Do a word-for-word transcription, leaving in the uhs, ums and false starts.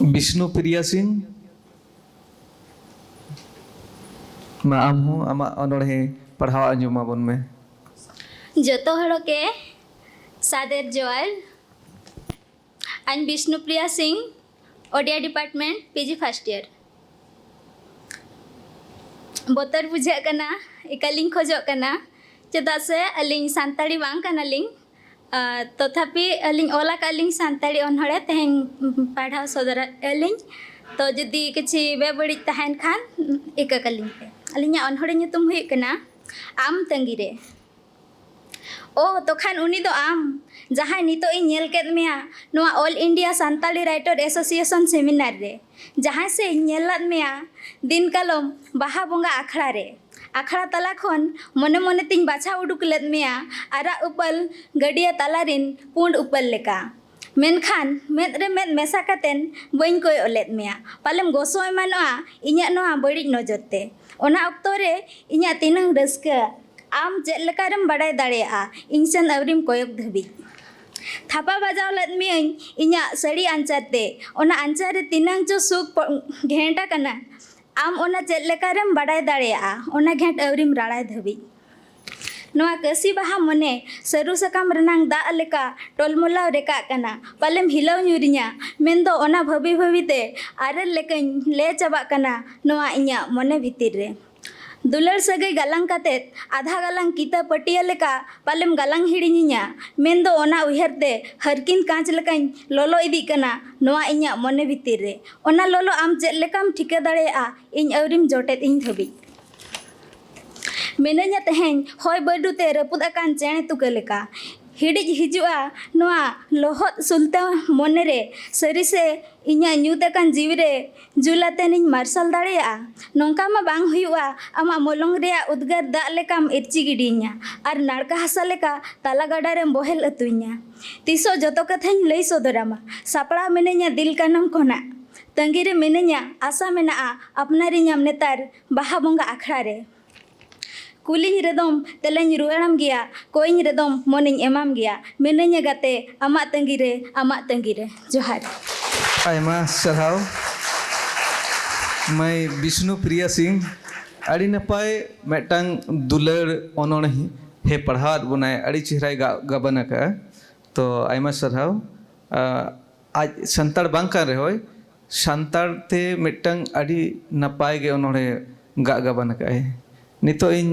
ᱵᱤᱥᱱᱩ ᱯᱨᱤᱭᱟ ᱥᱤᱝ, ᱢᱟ ᱟᱢ ᱦᱚᱸ ᱟᱢᱟᱜ ᱚᱱᱚᱬᱦᱮ ᱯᱟᱲᱦᱟᱣ ᱟᱸᱡᱚᱢ ᱟᱵᱚᱱ ᱢᱮ᱾ ᱡᱚᱛᱚ ᱦᱚᱲ ᱜᱮ ᱥᱟᱫᱮᱨ ᱡᱚᱦᱟᱨ᱾ ᱟᱹᱧ ᱵᱤᱥᱱᱩ ᱯᱨᱤᱭᱟ ᱥᱤᱝ, Odia department, PG first year᱾ ᱵᱚᱛᱚᱨ ᱵᱩᱡᱷᱟᱹᱜ ᱠᱟᱱᱟ, ᱮᱠᱟᱞᱤᱧ ᱠᱷᱚᱡᱚᱜ ᱠᱟᱱᱟ, ᱪᱮᱫᱟᱜ ᱥᱮ ᱟᱹᱞᱤᱧ ᱥᱟᱱᱛᱟᱲᱤ ᱵᱟᱝ ᱠᱟᱱᱟᱞᱤᱧ᱾ ᱟᱨ ᱛᱚᱛᱷᱟᱯᱤ ᱟᱹᱞᱤᱧ ᱚᱞ ᱟᱠᱟᱫ ᱞᱤᱧ ᱥᱟᱱᱛᱟᱲᱤ ᱚᱱᱚᱬᱦᱮ, ᱛᱮᱦᱮᱧ ᱯᱟᱲᱦᱟᱣ ᱥᱚᱫᱚᱨ ᱟᱹᱞᱤᱧ᱾ ᱛᱚ ᱡᱩᱫᱤ ᱠᱤᱪᱷᱤ ᱵᱮᱵᱟᱹᱲᱤᱡ ᱛᱟᱦᱮᱱ ᱠᱷᱟᱱ ᱤᱠᱟᱹ ᱠᱟᱹᱞᱤᱧ ᱯᱮ᱾ ᱟᱹᱞᱤᱧᱟᱜ ᱚᱱᱚᱬᱦᱮ ᱧᱩᱛᱩᱢ ᱦᱩᱭᱩᱜ ᱠᱟᱱᱟ ᱟᱢ ᱛᱟᱺᱜᱤ ᱨᱮ᱾ ᱳ, ᱛᱚᱠᱷᱟᱱ ᱩᱱᱤ ᱫᱚ ᱟᱢ, ᱡᱟᱦᱟᱸᱭ ᱱᱤᱛᱚᱜ ᱤᱧ ᱧᱮᱞ ᱠᱮᱫ ᱢᱮᱭᱟ ᱱᱚᱣᱟ All India Santali Writer Association seminar ᱨᱮ, ᱡᱟᱦᱟᱸᱭ ᱥᱮ ᱤᱧ ᱧᱮᱞ ᱞᱟᱫ ᱢᱮᱭᱟ ᱫᱤᱱ ᱠᱟᱞᱚᱢ ᱵᱟᱦᱟ ᱵᱚᱸᱜᱟ ᱟᱠᱷᱲᱟ ᱨᱮ᱾ ᱟᱠᱷᱲᱟ ᱛᱟᱞᱟ ᱠᱷᱚᱱ ᱢᱚᱱᱮ ᱢᱚᱱᱮ ᱛᱤᱧ ᱵᱟᱪᱷᱟᱣ ᱩᱰᱩᱠ ᱞᱮᱫ ᱢᱮᱭᱟ ᱟᱨᱟᱜ ᱩᱯᱟᱹᱞ ᱜᱟᱹᱰᱭᱟᱹ ᱛᱟᱞᱟ ᱨᱤᱱ ᱯᱩᱸᱰ ᱩᱯᱟᱹᱞ ᱞᱮᱠᱟ᱾ ᱢᱮᱱᱠᱷᱟᱱ ᱢᱮᱫ ᱨᱮ ᱢᱮᱫ ᱢᱮᱥᱟ ᱠᱟᱛᱮᱱ ᱵᱟᱹᱧ ᱠᱚᱭᱚᱜ ᱞᱮᱫ ᱢᱮᱭᱟ, ᱯᱟᱞᱮᱢ ᱜᱚᱥᱚ ᱮᱢᱟᱱᱚᱜᱼᱟ ᱤᱧᱟᱹᱜ ᱱᱚᱣᱟ ᱵᱟᱹᱲᱤᱡ ᱱᱚᱡᱚᱨ ᱛᱮ᱾ ᱚᱱᱟ ᱚᱠᱛᱚ ᱨᱮ ᱤᱧᱟᱹᱜ ᱛᱤᱱᱟᱹᱝ ᱨᱟᱹᱥᱠᱟᱹ, ᱟᱢ ᱪᱮᱫ ᱞᱮᱠᱟ ᱨᱮᱢ ᱵᱟᱰᱟᱭ ᱫᱟᱲᱮᱭᱟᱜᱼᱟ ᱤᱧ ᱥᱮᱱ ᱟᱹᱣᱨᱤᱢ ᱠᱚᱭᱚᱜ ᱫᱷᱟᱹᱵᱤᱡ? ᱛᱷᱟᱯᱟ ᱵᱟᱡᱟᱣ ᱞᱮᱫ ᱢᱤᱭᱟᱹᱧ ᱤᱧᱟᱹᱜ ᱥᱟᱹᱲᱤ ᱟᱧᱪᱟᱨ ᱛᱮ, ᱚᱱᱟ ᱟᱧᱪᱟᱨ ᱨᱮ ᱛᱤᱱᱟᱹᱝ ᱪᱚ ᱥᱩᱠ ᱯᱚ-, ᱜᱷᱮᱸᱴ ᱟᱠᱟᱱᱟ᱾ ᱟᱢ ᱚᱱᱟ ᱪᱮᱫ ᱞᱮᱠᱟ ᱨᱮᱢ ᱵᱟᱰᱟᱭ ᱫᱟᱲᱮᱭᱟᱜᱼᱟ ᱚᱱᱟ ᱜᱷᱮᱸᱴ ᱟᱹᱣᱨᱤᱢ ᱨᱟᱲᱟᱭ ᱫᱷᱟᱹᱵᱤᱡ? ᱱᱚᱣᱟ ᱠᱟᱹᱥᱤ ᱵᱟᱦᱟ ᱢᱚᱱᱮ ᱥᱟᱹᱨᱩ ᱥᱟᱠᱟᱢ ᱨᱮᱱᱟᱝ ᱫᱟᱜ ᱞᱮᱠᱟ ᱴᱚᱞᱢᱚᱞᱟᱣ ᱨᱮᱠᱟᱜ ᱠᱟᱱᱟ, ᱯᱟᱞᱮᱢ ᱦᱤᱞᱟᱹᱣ ᱧᱩᱨᱤᱧᱟ, ᱢᱮᱱᱫᱚ ᱚᱱᱟ ᱵᱷᱟᱹᱵᱤ ᱵᱷᱟᱹᱵᱤ ᱛᱮ ᱟᱨᱮᱞ ᱞᱮᱠᱟᱧ ᱞᱮ ᱪᱟᱵᱟᱜ ᱠᱟᱱᱟ ᱱᱚᱣᱟ ᱤᱧᱟᱹᱜ ᱢᱚᱱᱮ ᱵᱷᱤᱛᱤᱨ ᱨᱮ᱾ ᱫᱩᱞᱟᱹᱲ ᱥᱟᱹᱜᱟᱹᱭ ᱜᱟᱞᱟᱝ ᱠᱟᱛᱮᱫ ᱟᱫᱷᱟ ᱜᱟᱞᱟᱝ ᱠᱤᱛᱟᱹ ᱯᱟᱹᱴᱤᱭᱟᱹ ᱞᱮᱠᱟ ᱯᱟᱞᱮᱢ ᱜᱟᱞᱟᱝ ᱦᱤᱲᱤᱧᱤᱧᱟ, ᱢᱮᱱᱫᱚ ᱚᱱᱟ ᱩᱭᱦᱟᱹᱨ ᱛᱮ ᱦᱟᱹᱨᱠᱤᱱ ᱠᱟᱸᱪ ᱞᱮᱠᱟᱧ ᱞᱚᱞᱚ ᱤᱫᱤᱜ ᱠᱟᱱᱟ ᱱᱚᱣᱟ ᱤᱧᱟᱹᱜ ᱢᱚᱱᱮ ᱵᱷᱤᱛᱤᱨ ᱨᱮ᱾ ᱚᱱᱟ ᱞᱚᱞᱚ ᱟᱢ ᱪᱮᱫ ᱞᱮᱠᱟᱢ ᱴᱷᱤᱠᱟᱹ ᱫᱟᱲᱮᱭᱟᱜᱼᱟ ᱤᱧ ᱟᱹᱣᱨᱤᱢ ᱡᱚᱴᱮᱫ ᱤᱧ ᱫᱷᱟᱹᱵᱤᱡ? ᱢᱤᱱᱟᱹᱧᱟ ᱛᱮᱦᱮᱧ ᱦᱚᱭ ᱵᱟᱹᱨᱰᱩ ᱛᱮ ᱨᱟᱹᱯᱩᱫ ᱟᱠᱟᱱ ᱪᱮᱬᱮ ᱛᱩᱠᱟᱹ ᱞᱮᱠᱟ᱾ ᱦᱤᱲᱤᱡ ᱦᱤᱡᱩᱜᱼᱟ ᱱᱚᱣᱟ ᱞᱚᱦᱚᱫ ᱥᱩᱞᱛᱟᱹ ᱢᱚᱱᱮ ᱨᱮ, ᱥᱟᱹᱨᱤ ᱥᱮ ᱤᱧᱟᱹᱜ ᱧᱩᱛ ᱟᱠᱟᱱ ᱡᱤᱣᱤ ᱨᱮ ᱡᱩᱞ ᱟᱛᱮᱱᱤᱧ ᱢᱟᱨᱥᱟᱞ ᱫᱟᱲᱮᱭᱟᱜᱼᱟ? ᱱᱚᱝᱠᱟ ᱢᱟ ᱵᱟᱝ ᱦᱩᱭᱩᱜᱼᱟ, ᱟᱢᱟᱜ ᱢᱚᱞᱚᱝ ᱨᱮᱭᱟᱜ ᱩᱫᱽᱜᱟᱹᱨ ᱫᱟᱜ ᱞᱮᱠᱟᱢ ᱤᱨᱪᱤ ᱜᱤᱰᱤᱭᱤᱧᱟ ᱟᱨ ᱱᱟᱲᱠᱟ ᱦᱟᱥᱟ ᱞᱮᱠᱟ ᱛᱟᱞᱟ ᱜᱟᱰᱟ ᱨᱮᱢ ᱵᱚᱦᱮᱞ ᱟᱹᱛᱩᱧᱟ᱾ ᱛᱤᱥᱚᱜ ᱡᱚᱛᱚ ᱠᱟᱛᱷᱟᱧ ᱞᱟᱹᱭ ᱥᱚᱫᱚᱨᱟᱢᱟ, ᱥᱟᱯᱲᱟᱣ ᱢᱤᱱᱟᱹᱧᱟ ᱫᱤᱞ ᱠᱟᱱᱟᱢ ᱠᱷᱚᱱᱟᱜ᱾ ᱛᱟᱺᱜᱤ ᱨᱮ ᱢᱤᱱᱟᱹᱧᱟ, ᱟᱥᱟ ᱢᱮᱱᱟᱜᱼᱟ ᱟᱯᱱᱟᱨᱤᱧᱟᱢ ᱱᱮᱛᱟᱨ ᱵᱟᱦᱟ ᱵᱚᱸᱜᱟ ᱟᱠᱷᱲᱟ ᱨᱮ᱾ ᱠᱩᱞᱤᱧ ᱨᱮᱫᱚᱢ ᱛᱮᱞᱟᱧ ᱨᱩᱣᱟᱹᱲᱟᱢ ᱜᱮᱭᱟ, ᱠᱚᱭᱤᱧ ᱨᱮᱫᱚᱢ ᱢᱚᱱᱤᱧ ᱮᱢᱟᱢ ᱜᱮᱭᱟ᱾ ᱢᱤᱱᱟᱹᱧᱟ ᱜᱟᱛᱮ ᱟᱢᱟᱜ ᱛᱟᱺᱜᱤ ᱨᱮ, ᱟᱢᱟᱜ ᱛᱟᱺᱜᱤ ᱨᱮ᱾ ᱡᱚᱦᱟᱨ᱾ ᱟᱭᱢᱟ ᱥᱟᱨᱦᱟᱣ ᱢᱟᱹᱭ ᱵᱤᱥᱱᱩ ᱯᱨᱤᱭᱟ ᱥᱤᱝ᱾ ᱟᱹᱰᱤ ᱱᱟᱯᱟᱭ ᱢᱤᱫᱴᱟᱝ ᱫᱩᱞᱟᱹᱲ ᱚᱱᱚᱬᱦᱮ ᱯᱟᱲᱦᱟᱣᱟᱫ ᱵᱚᱱᱟᱭ, ᱟᱹᱰᱤ ᱪᱮᱦᱨᱟᱭ ᱜᱟ- ᱜᱟᱵᱟᱱ ᱟᱠᱟᱫᱼᱟ᱾ ᱛᱚ ᱟᱭᱢᱟ ᱥᱟᱨᱦᱟᱣ᱾ ᱟ, ᱟᱡ ᱥᱟᱱᱛᱟᱲ ᱵᱟᱝ ᱠᱟᱱ ᱨᱮᱦᱚᱸᱭ, ᱥᱟᱱᱛᱟᱲ ᱛᱮ ᱢᱤᱫᱴᱟᱝ ᱟᱹᱰᱤ ᱱᱟᱯᱟᱭ ᱜᱮ ᱚᱱᱚᱬᱦᱮ ᱜᱟᱜ ᱜᱟᱵᱟᱱ ᱟᱠᱟᱫᱼᱟᱭ᱾ ᱱᱤᱛᱚᱜ ᱤᱧ